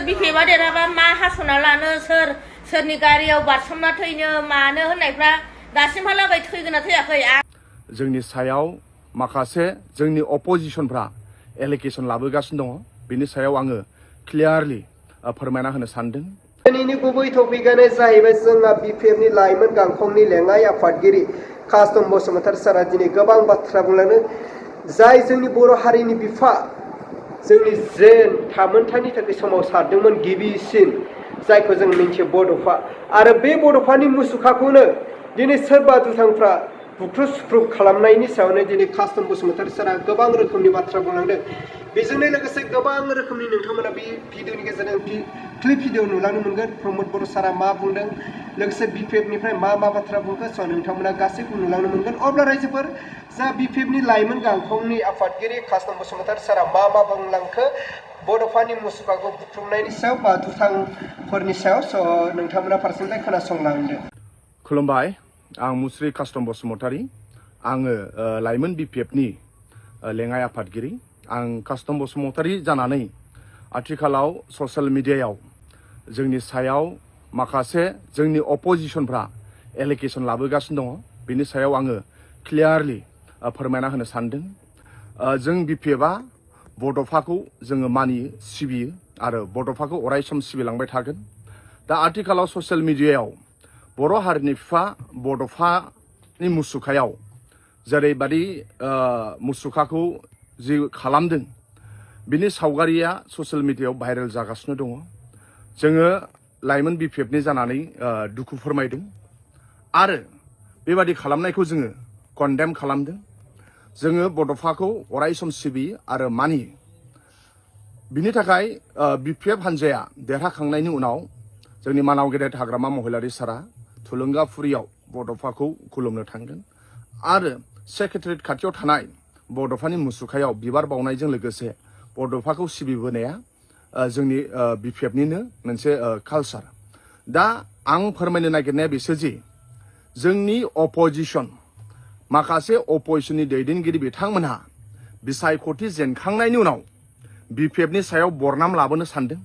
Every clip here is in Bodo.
बिफेबा देरहाबा मा हास'ना लानो सोरनि गारियाव बारसोमना थैनो मानो होननायफ्रा दासिमहालागै थैगोना थैयाखै जोंनि सायाव माखासे जोंनि अपोजिशनफ्रा एलिगेशन लाबोगासिनो दङ बिनि सायाव आङो क्लियारलि फोरमायना होनो सानदों दिनैनि गुबै टपिकआनो जाहैबाय जोंहा बिपिएफनि लाइमोन गांखंनि लेङाइ आफादगिरि कास्टम बसुमतारी सारा दिनै गोबां बाथ्रा बुंलांदों जाय जोंनि बर' हारिनि बिफा जोंनि जेन थामोनथानि थाखाय सोमावसारदोंमोन गिबिसिन जायखौ जों मिन्थियो बड'फा आरो बे बड'फानि मुसुखाखौनो दिनै सोरबा दुथांफ्रा बुख्रुब सुख्रुब खालामनायनि सायावनो दिनै कास्टम बसुमतारी सारा गोबां रोखोमनि बाथ्रा बुंलांदों बेजोंनो लोगोसे गोबां रोखोमनि नोंथांमोना बे भिडिअनि गेजेरजों क्लिप भिडिअ नुलांनो मोनगोन प्रमद बर' सारा मा बुंदों लोगोसे बिपिएफनिफ्राय मा बाथ्रा बुंखो स' नोंथांमोना गासैखौ नुलांनो मोनगोन अब्ला रायजोफोर जा बिपिएफनि लाइमोन गांखंनि आफादगिरि कास्टम बसुमतारी सारा मा बुंलांखो बड'फानि मुसुखाखौ बुख्रुबनायनि सायाव बा दुथांफोरनि सायाव स' नोंथांमोना फारसेनिफ्राय खोनासंलांदो खुलुमबाय आं मुस्रि कास्टम बसुमतारी आङो लाइमोन बिपिएफनि लेङाइ आफादगिरि आं कास्टम बसुमतारी जानानै आथिखालाव ससियेल मिडियायाव जोंनि सायाव माखासे जोंनि अपोजिशनफ्रा एलिगेशन लाबोगासिनो दङ बिनि सायाव आङो क्लियारलि फोरमायना होनो सानदों जों बिपिएफआ बड'फाखौ जोङो मानियो सिबियो आरो बड'फाखौ अरायसम सिबिलांबाय थागोन दा आथिखालाव ससियेल मिडियायाव बर' हारिनि बिफा बड'फानि मुसुखायाव जेरैबादि मुसुखाखौ जि खालामदों बिनि सावगारिया ससियेल मिडियायाव भाइरेल जागासिनो दङ जोङो लाइमोन बिपिएफनि जानानै दुखु फोरमायदों आरो बेबादि खालामनायखौ जोङो कन्डेम खालामदों जोङो बड'फाखौ अरायसम सिबियो आरो मानियो बिनि थाखाय बिपिएफ हान्जाया देरहाखांनायनि उनाव जोंनि मानाव गेदेर हाग्रामा महिलारि सारा थुलुंगाफुरियाव बड'फाखौ खुलुमनो थांगोन आरो सेक्रेटारियेट खाथियाव थानाय बड'फानि मुसुखायाव बिबार बावनायजों लोगोसे बड'फाखौ सिबिबोनाया जोंनि बिपिएफनिनो मोनसे कालचार दा आं फोरमायनो नागिरनाया बिसोरजि जोंनि अपोजिशन माखासे अपोजिशननि दैदेनगिरि बिथांमोनहा बिसायख'थि जेनखांनायनि उनाव बिपिएफनि सायाव बरनाम लाबोनो सानदों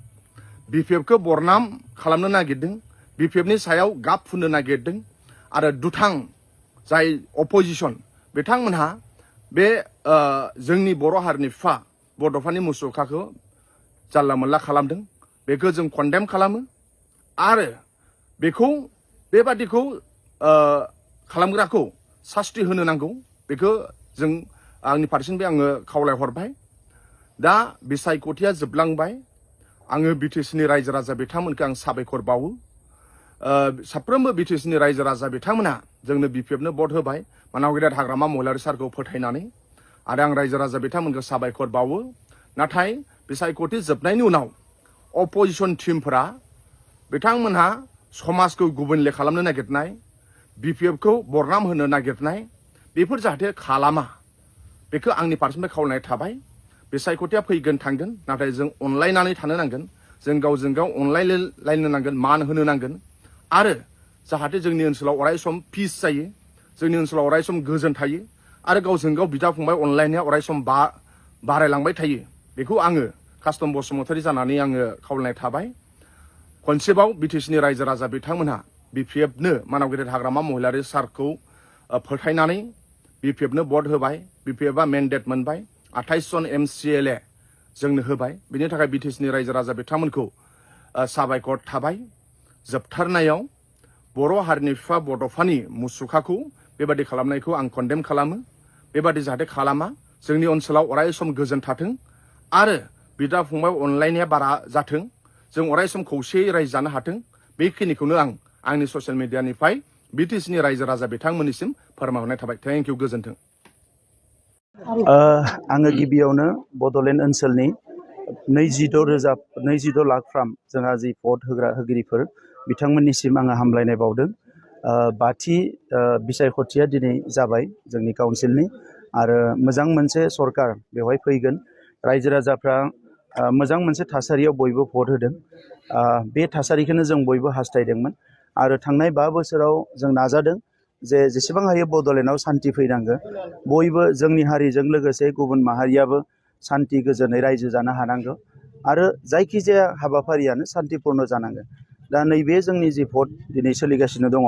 बिपिएफखौ बरनाम खालामनो नागिरदों बिपिएफनि सायाव गाब फुननो नागिरदों आरो दुथां जाय अपोजिशन बिथांमोनहा बे जोंनि बर' हारिनि बिफा बड'फानि मुसुखाखौ जानला मोनला खालामदों बेखौ जों कन्डेम खालामो आरो बेखौ बेबादिखौ खालामग्राखौ सास्ति होनो नांगौ बेखौ जों आंनि फारसेनिफ्राय आङो खावलायहरबाय दा बिसायख'थिया जोबलांबाय आङो बिटिसिनि रायजो राजा बिथांमोनखौ आं साबायखर बावो साफ्रोमबो बिटिसिनि रायजो राजा बिथांमोना जोंनो बिपिएफनो भट होबाय मानाव गेदेर हाग्रामा महिलारि सारखौ फोथायनानै आरो आं रायजो राजा बिथांमोनखौ साबायखर बावो नाथाय बिसायख'थि जोबनायनि उनाव अपोजिशन टिमफोरा बिथांमोनहा समाजखौ गुबुनले खालामनो नागिरनाय बिपिएफखौ बरनाम होनो नागिरनाय बेफोर जाहाथे खालामा बेखौ आंनि फारसेनिफ्राय खावलायनाय थाबाय बिसायख'थिया फैगोन थांगोन नाथाय जों अनलायनानै थानो नांगोन जों गावजों गाव अनलायलायनो नांगोन मान होनो नांगोन आरो जाहाथे जोंनि ओनसोलाव अरायसम पिस जायो जोंनि ओनसोलाव अरायसम गोजोन थायो आरो गावजों गाव बिदा फंबाय अनलायनाया अरायसम बारायलांबाय थायो बेखौ आङो कास्टम बसुमतारी जानानै आङो खावलायनाय थाबाय खनसेबाव बिटिसिनि रायजो राजा बिथांमोनहा बिपिएफनो मानाव गेदेर हाग्रामा महिलारि सारखौ फोथायनानै बिपिएफनो भट होबाय बिपिएफआ मेन्डेट मोनबाय 28 जन MCLA जोंनो होबाय बिनि थाखाय बिटिसिनि रायजो राजा बिथांमोनखौ साबायखर थाबाय जोबथारनायाव बर' हारिनि बिफा बड'फानि मुसुखाखौ बेबादि खालामनायखौ आं कन्डेम खालामो बेबादि जाहाथे खालामा जोंनि ओनसोलाव अरायसम गोजोन थाथों आरो बिदा फंबाय अनलायनाया बारा जाथों जों अरायसम खौसेयै रायजो जानो हाथों बेखिनिखौनो आं आंनि ससियेल मिडियानिफ्राय बिटिसिनि रायजो राजा बिथांमोननिसिम फोरमायहरनाय थाबाय थेंक इउ गोजोन्थों आङो गिबियावनो बड'लेण्ड ओनसोलनि 26 लाखफ्राम जोंहा जि भट होगिरिफोर बिथांमोननिसिम आङो हामलायनाय बावदों बाथि बिसायख'थिया दिनै जाबाय जोंनि काउन्सिलनि आरो मोजां मोनसे सरकार बेवहाय फैगोन रायजो राजाफ्रा मोजां मोनसे थासारियाव बयबो भट होदों बे थासारिखौनो जों बयबो हास्थायदोंमोन आरो थांनाय 5 बोसोराव जों नाजादों जे जेसेबां हायो बड'लेण्डआव सान्थि फैनांगौ बयबो जोंनि हारिजों लोगोसे गुबुन माहारियाबो सान्थि गोजोनै रायजो जानो हानांगौ आरो जायखिजाया हाबाफारियानो सान्तिपूर्ण जानांगोन। दा नैबे जोंनि जि भट दिनै सोलिगासिनो दङ,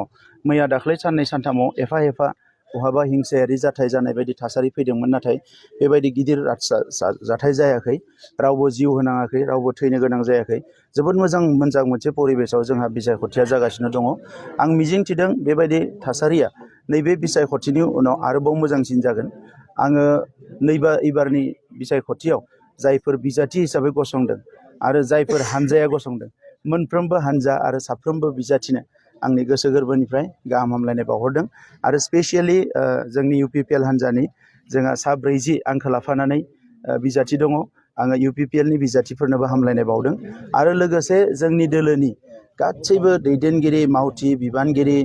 मैया दाख्लै साननै सानथामाव एफा बहाबा हिंसायारि जाथाय जानाय बायदि थासारि फैदोंमोन, नाथाय बेबायदि गिदिर जाथाय जायाखै, रावबो जिउ होनाङाखै, रावबो थैनो गोनां जायाखै। जोबोद मोजां मोनसे परिबेसाव जोंहा बिसायख'थिया जागासिनो दङ। आं मिजिंथिदों बेबायदि थासारिया नैबे बिसायख'थिनि उनाव आरोबाव मोजांसिन जागोन। आङो एबारनि बिसायख'थियाव जायफोर बिजाथि हिसाबै गसंदों आरो जायफोर हानजाया गसंदों, मोनफ्रोमबो हानजा आरो साफ्रोमबो बिजाथिनो आंनि गोसो गोरबोनिफ्राय गाहाम हामलायनाय बावहरदों। आरो स्पेसियेलि जोंनि UPPL हानजानि जोंहा सा 40 आंखौ लाफानानै बिजाथि दङ, आङो UPPLनि बिजाथिफोरनोबो हामलायनाय बावदों। आरो लोगोसे जोंनि दोलोनि गासैबो दैदेनगिरि, मावथि, बिबानगिरि,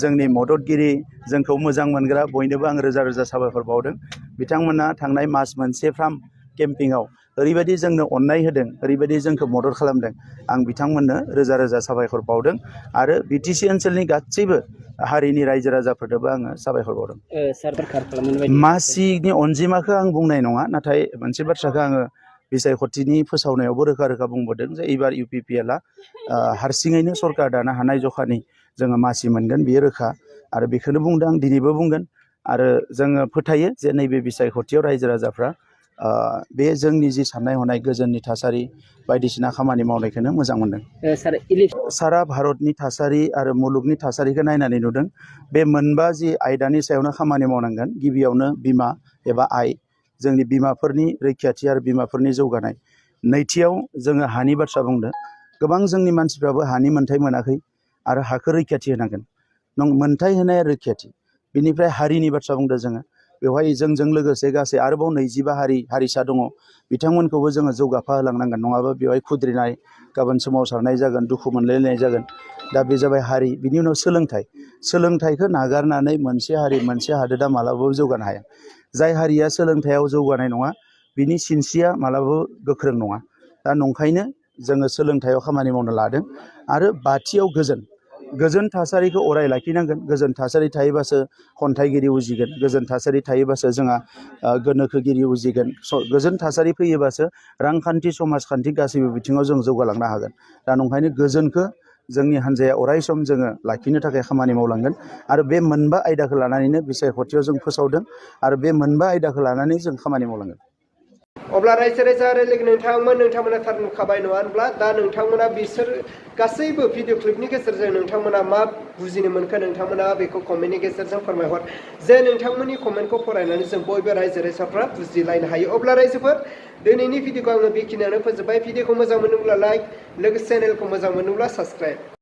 जोंनि मददगिरि, जोंखौ मोजां मोनग्रा बयनोबो आं रोजा रोजा साबायखर बावदों। बिथांमोना थांनाय मास मोनसेफ्राम केम्पिंआव ओरैबायदि जोंनो अननाय होदों, ओरैबायदि जोंखौ मदद खालामदों, आं बिथांमोननो रोजा रोजा साबायखर बावदों। आरो BTC ओनसोलनि गासैबो हारिनि रायजो राजाफोरनोबो आङो साबायखर बावदों। मासिनि अनजिमाखौ आं बुंनाय नङा, नाथाय मोनसे बाथ्राखौ आङो बिसायख'थिनि फोसावनायावबो रोखा बुंबोदों जे एबार UPPLआ हारसिङैनो सरकार दानो हानाय जखानि जोङो मासि मोनगोन, बियो रोखा। आरो बेखौनो बुंदों, आं दिनैबो बुंगोन। आरो जोङो फोथायो जे नैबे बिसायख'थियाव रायजो राजाफ्रा बे जोंनि जि साननाय हनाय, गोजोननि थासारि बायदिसिना खामानि मावनायखौनो मोजां मोनदों। सारा भारतनि थासारि आरो मुलुगनि थासारिखौ नायनानै नुदों बे मोनबा जि आयदानि सायावनो खामानि मावनांगोन। गिबियावनो बिमा एबा आइ, जोंनि बिमाफोरनि रैखाथि आरो बिमाफोरनि जौगानाय। नैथियाव जोङो हानि बाथ्रा बुंदों। गोबां जोंनि मानसिफ्राबो हानि मोन्थाय मोनाखै आरो हाखौ रैखाथि होनांगोन। मोन्थाय होनाया रैखाथि। बिनिफ्राय हारिनि बाथ्रा बुंदों जोङो, बेवहाय जोंजों लोगोसे गासै आरोबाव 25 हारिसा दङ, बिथांमोनखौबो जोङो जौगाफा होलांनांगोन, नङाबा बेवहाय खुद्रिनाय, गाबोन सोमावसारनाय जागोन, दुखु मोनलायनाय जागोन। दा बे जाबाय हारि। बिनि उनाव सोलोंथाइखौ नागारनानै मोनसे हारि, मोनसे हादोरा मालाबाबो जौगानो हाया। जाय हारिया सोलोंथाइयाव जौगानाय नङा, बिनि सिनस्रिया मालाबाबो गोख्रों नङा। दा नंखायनो जोङो सोलोंथाइयाव खामानि मावनो लादों। आरो बाथियाव गोजोन थासारिखौ अराय लाखिनांगोन। गोजोन थासारि थायोबासो खन्थाइगिरि उजिगोन, गोजोन थासारि थायोबासो जोंहा गोनोखोगिरि उजिगोन, गोजोन थासारि फैयोबासो रांखान्थि, समाजखान्थि गासैबो बिथिङाव जों जौगालांनो हागोन। दा नंखायनो गोजोनखौ जोंनि हान्जाया अरायसम जोङो लाखिनो थाखाय खामानि मावलांगोन। आरो बे मोनबा आयदाखौ लानानैनो बिसायख'थियाव जों फोसावदों, आरो बे मोनबा आयदाखौ लानानै जों खामानि मावलांगोन। अब्ला रायजो नोंथांमोना थार नुखाबाय नङा होनब्ला? दा नोंथांमोना बिसोर गासैबो भिडिअ क्लिपनि गेजेरजों नोंथांमोना मा बुजिनो मोनखो, नोंथांमोना बेखौ कमेन्टनि गेजेरजों फोरमायहर। जे नोंथांमोननि कमेन्टखौ फरायनानै जों बयबो रायजो राजाफ्रा बुजिलायनो हायो। अब्ला रायजोफोर, दिनैनि भिडिअखौ आङो बेखिनियावनो फोजोबबाय। भिडिअखौ मोजां मोनोब्ला लाइक, लोगोसे चेनेलखौ मोजां मोनोब्ला साबस्क्राइब।